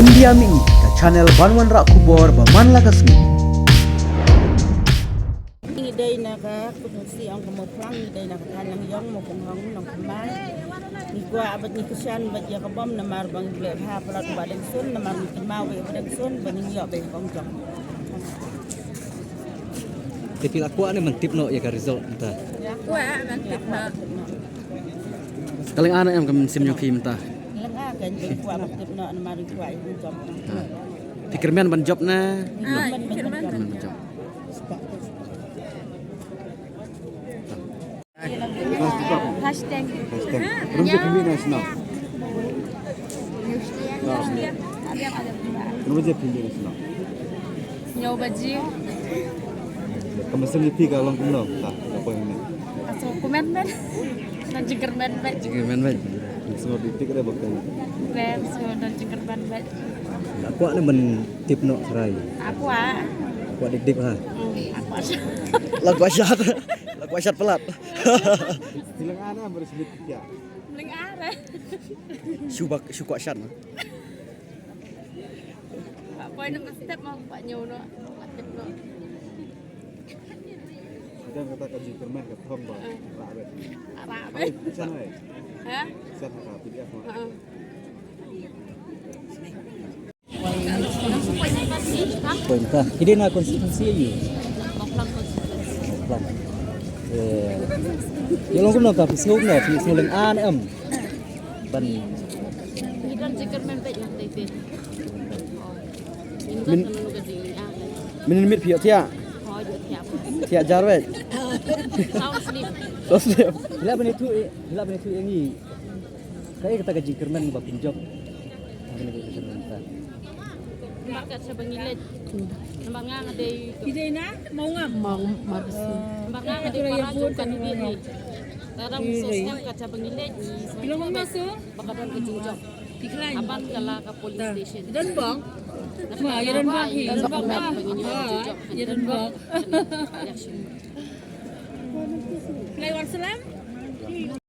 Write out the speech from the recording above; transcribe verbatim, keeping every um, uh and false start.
India Mih, ka channel ban wanrah khubor ba man la ka sngi. Ngi dei na ka kut ngi si ong ka Mawphlang, ngi dei na ka thaiñ Nongïong, Mawphlang Hong, Nongkhymmai. Ngi kwah bad ngi kyrshan bad ïa ka bom namar ba ngi leh bha palat ba dang sun, namar ngi kynmaw ba dang sun ba ngi ïoh ba ong jong. Te phi la kwah ne ban tip noh ïa ka result mynta? Kwah ban tip noh. Ka leng ar em ka mynsiem jong phi mynta? Leng ar kan kwah ban tip noh namar kwah ïa ka job. Ha. Phi kyrmen ban job ne? Ah, kyrmen ban job. Hashtag. Hashtag. Kano baje phi mih na shnong? Kano baje phi mih na shnong? Hynñiew baje. Ka mynsiem jong phi ka long kumno? Ka, ka poi mynne. Ka sngewkmen bad. Ka jingkyrmen bad. Jingkyrmen bad. Ka sngewdih tik re ba ka. Re, sngewdih jingkyrmen bad. La kwah ne ban tip noh trai? La kwah. Kwah dik dik ha. Hmm, la kwah shad. La kwah shad. La kwah shad palat. Phi leng ar ne ba shu mih thiah? Leng ar. Shu bak, shu kwah shad ma. Ba poi na step ma ba ñiew noh. Ba tip noh. Ka don kata ka jingkyrmen ka thong ba. Eh. Rah bad. Rah bad. Ai, shan ai. Ha? Shan ha ka P D F ma. Ha. Poi mynta. Phi dei na constituency aïu? Mawphlang. Eh. Ïa long kumno ta phi sngew kumno, phi sngew leng ar ne em? Ban. Ngi don jingkyrmen bad ngi tei tei. Min. Min miet phi ïoh thiah? Hooid, ïoh thiah. Thiah jar bad. Sound sleep. Sound sleep. Phi lah ban ïathuh, phi lah ban ïathuh ïa ngi. Kaei kata ka jingkyrmen ba phin jop? Kaei kata ka jingkyrmen ta? Namar kat shaba ngi leit. Namar nga nga dei. Phi dei na Mawngam. Mawngam. Namar nga nga dei para jong ka dei ni. Tara mu so sngap kat shaba ngi leit. Phi long ma so? Ba ka don ka jingjop. Phi khlaiñ. Aban ka la ka police station. Don bok. Ma, ïa don bok hi. Don bok ma. Ha, ïa don bok. Khlaiñ wan salam.